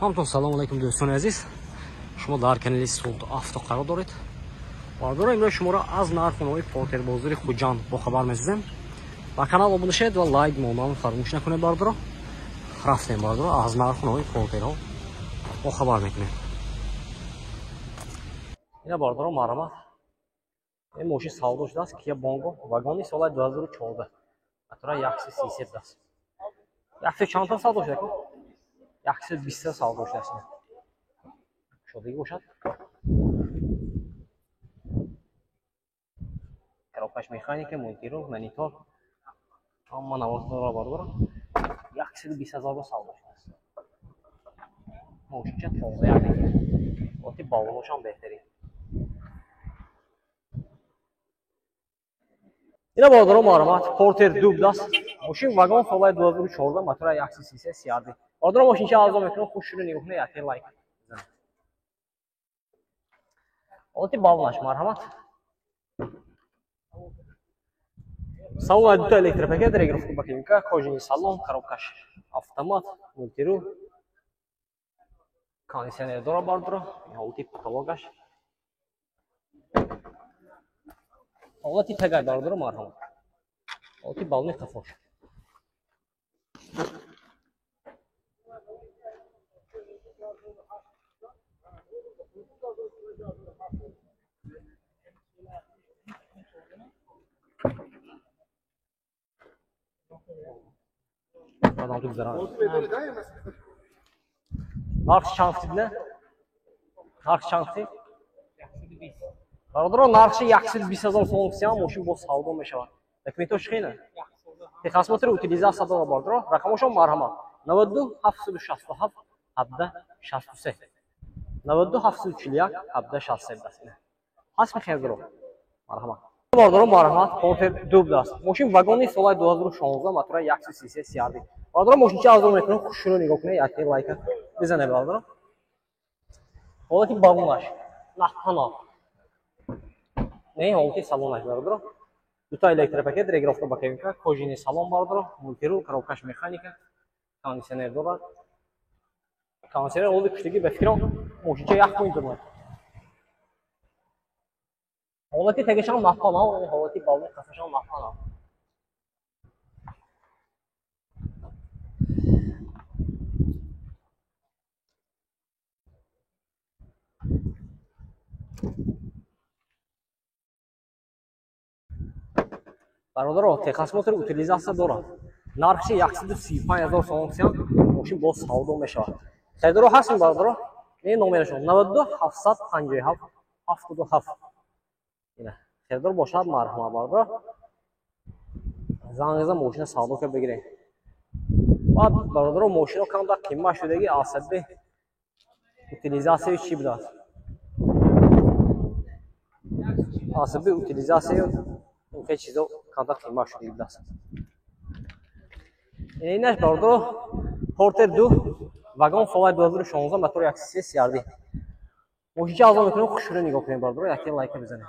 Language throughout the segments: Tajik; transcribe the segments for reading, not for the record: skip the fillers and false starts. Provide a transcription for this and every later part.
Ҳамтон салом алайкум, дӯстони азиз. Шумо дар канали Суғд Авто қарор доред. Бародаро, имрӯз шуморо аз нарххонаҳои Портер бозори Хуҷанд бохабар месозем. Ба канал обуна шавед ва лайк мондан фаромӯш накунед, бародаро. Рафтем, бародаро, аз нарххонаҳои Портерҳо бохабар мекунем. Ина, бародаро, марҳамат. Ин мошин савдо шудааст, Kia Bongo вагони соли 2014. Мотора 133 аст. 100 чанд та савдо шуда? 120 савдо шудааст. Шодагӣ бошад. Коробкаш механика, мультирул, монитор. Ҳама навоз дора, бародаро. 120 ҳазор ба савдо шудааст. Мошинча тоза як. Оти балоношам беҳтарин. Ина, бародаро, марҳамат, Портер дубл аст. Мошин вагон соли 2014, мотора 133 CRD. Бародаро, мошинча арзон мекунам, хуш шуду нигоҳ кунед, якте лайк бизанед. Ҳолати балонаш, марҳамат. Салон дута электропакет, регулировка боковика, кожаный салон, коробкаш автомат, мультирул, кондиционер дора, бародаро, ҳолати потологаш. Ҳолати тагай, бародаро, марҳамат. Ҳолати балони қафош. Одам тут зарар. Нарх чанд футидна? Нарх чанд футид? Бародаро, нархши 120 ҳазор сомон фисиам, мошин боз савдо мешавад. Документош хина? Техосмотр, утилизация дора, бародаро. Рақамошон, марҳамат. 92 767 17 63. 92 741 17 63 даст. Ҳаст мехердро. Марҳамат. Бародаро, марҳамат, Портер дубл аст. Мошин вагони соли 2016, мотора 133 CRD. Бародаро, мошинча арзон мекунам, хушшуро нигоҳ кунед, якте лайка бизанед, бародаро. Ҳолати балонаш наҳпано. Не, ҳолати салонаш, бародаро. Дута электропакет, регулировка боковика, кожаный салон, бародаро, мультирул, коробкаш механика, кондиционер дорад. Кондиционер ҳолати куштагӣ, ба фикрам, мошинча ях кунед дорад. Ҳолати тагашам наҳпано, ҳолати балони қафашам наҳпано. Бародаро, техосмотр, утилизация дорад. Нархши 135 ҳазор сомон фисиам, мошин боз савдо мешавад. Харидоро ҳастем, бародаро. Не, номерашон 92 757 77. Ина, харидор бошад, марҳамат, бародаро. Занг зада мошина савдо ка бигиред. Баъд, бародаро, мошино камтар қимат шудаги, асаби утилизатсияи чӣ будааст? Асаби утилизатсияи ин чизо камтар қимат шудаги будааст. Инаш, бародаро, Портер 2 вагон соли 2016, мотор 133 CRD. Мошинча арзон мекунем, хушшуро нигоҳ кунед, бародаро, якте лайка бизанед.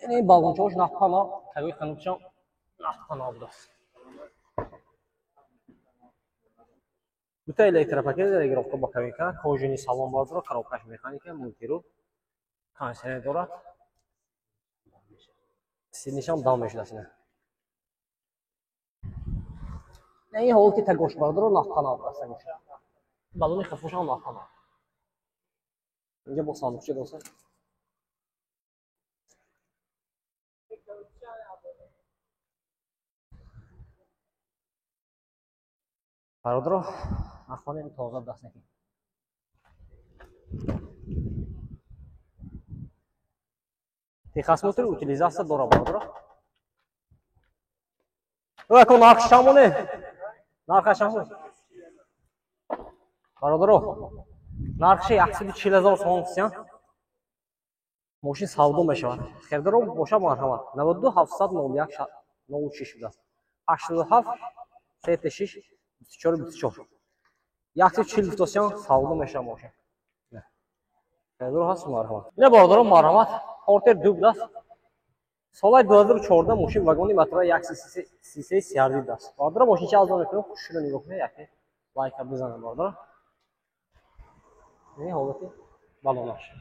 Ин балончаҳош наҳпано, тагои қанутшам наҳпано будааст. Дута электропакет, регулировка боковика, кожаный салон, бародаро, коробкаш механика, мультирул, кондиционер дорад. Силнишам дам мешудааст ина. Ин ҳолати тагош, бародаро, наҳпано будааст тагош. Балони қафошам наҳпано. Инҷа бо сандуқча доста. Бародаро, ахонем тоза даст накунед. Техосмотр, утилизация дора, бародаро. Ако нархш чанд моне? Нархаш чанд моне? Бародаро, нархши 140 ҳазор сомон фисиам. Мошин савдо мешавад. Харидоро бошад, марҳамат. 92 701 06 будааст. 87 36 24 24. 140 гуфтосиам, савдо мешавад мошин. Харидоро ҳаст, марҳамат. Ина, бародаро, марҳамат, Портер дубл аст. Солаи 2014 мошин вагони мотора 133 CRV даст. Бародаро, мошинча аз он мекунем, хушро нигоҳ кунед, яке лайка бизанед бародаро. Ин ҳолати балонаш.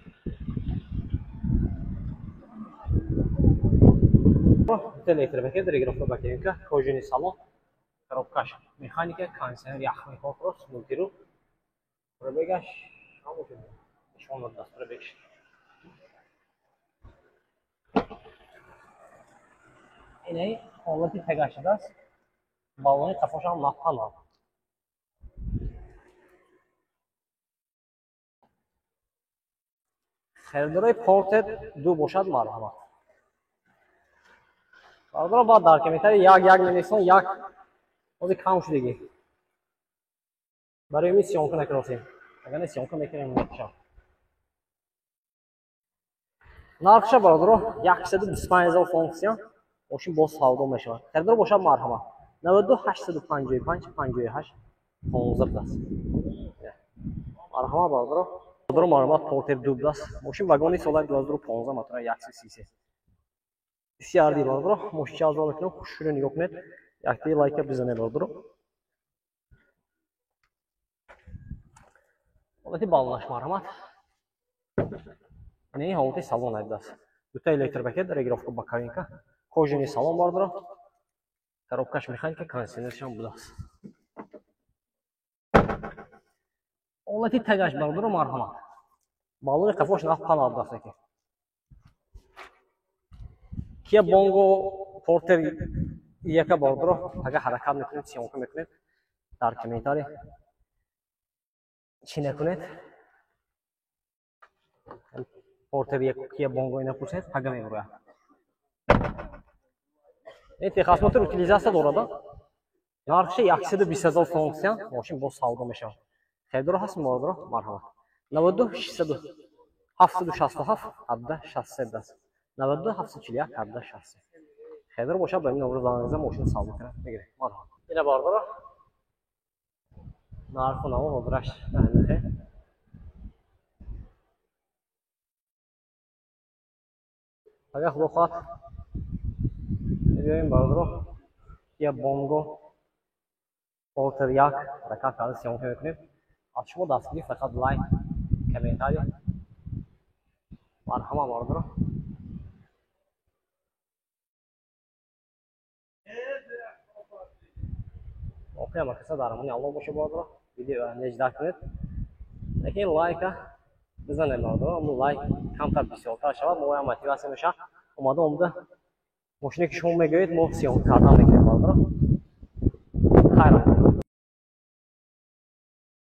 Электропакет, регулировка бакеринка, кожаный салон, коробкаш, механика, кондиционер, ях мехоҳад, мультиру. Пробегаш ҳамон нишон дод пробегаш. Инаи ҳолати тагаш шудааст. Балони қафошам нафҳанад. Харидорои Портер 2 бошад марҳамат. Бародаро, баъд дар комментарий як менависон, як ҳозир кам шудагӣ. Барои ми съёмка накардосем. Агар не съёмка мекунем нархша. Нархша бародаро 125 000 фунт мошин боз савдо мешавад. Харидор бошад марҳамат. 92 855 58 15 аст. Марҳамат бародаро. Бародаро марҳамат, Портер 2 аст. Мошин вагони солаи 2015 мотора 133. CRV бародаро, мошинча аз мекунем, хушро нигоҳ кунед. Якти лайка бизанед бародаро. Ҳолати балонаш марҳамат. Ин ҳолати салон айбдаст. Дута электропакет, регулировка боковинка, кожаный салон бародаро. Коробкаш механика, кондиционершам будааст. Ҳолати тагаш бародаро марҳамат. Балони қафош наф панабдаст аки. Kia Bongo Porter яка бародаро, агар ҳаракат мекунед, съёмка мекунед, дар комментарий чӣ накунед? Портер як Kia Bongo ина пурсед, пага мебурояд. Ин техосмотр утилизация дорад. Нархша 120 000 фунт, мошин боз савдо мешавад. Харидоро ҳаст бародаро, марҳамат. 92 600 767 17 63 аст. 92 741 17 63. Харидор бошад, ба ин номер занг зада мошин савдо кунад, мегиред. Марҳамат. Ина бародаро, нарху намо ҳозираш аҳмихе. Агар худо хоҳад, мебиёем бародаро, Kia Bongo Porter 1 ҳаракат карда съёмка мекунем. Аз шумо дастгирӣ фақат лайк, комментарий. Марҳамат бародаро. Воқеан ҳама каса дар амони Аллоҳ боша бародаро. Видео нежда кунед. Лекин лайка бизанед бародаро. Аммо лайк камтар бисёртар шавад, мо ҳам мотиватсия мешавад. Омада омада мошине ки шумо мегӯед, мо съёмка кардан мекунем бародаро. Хайр.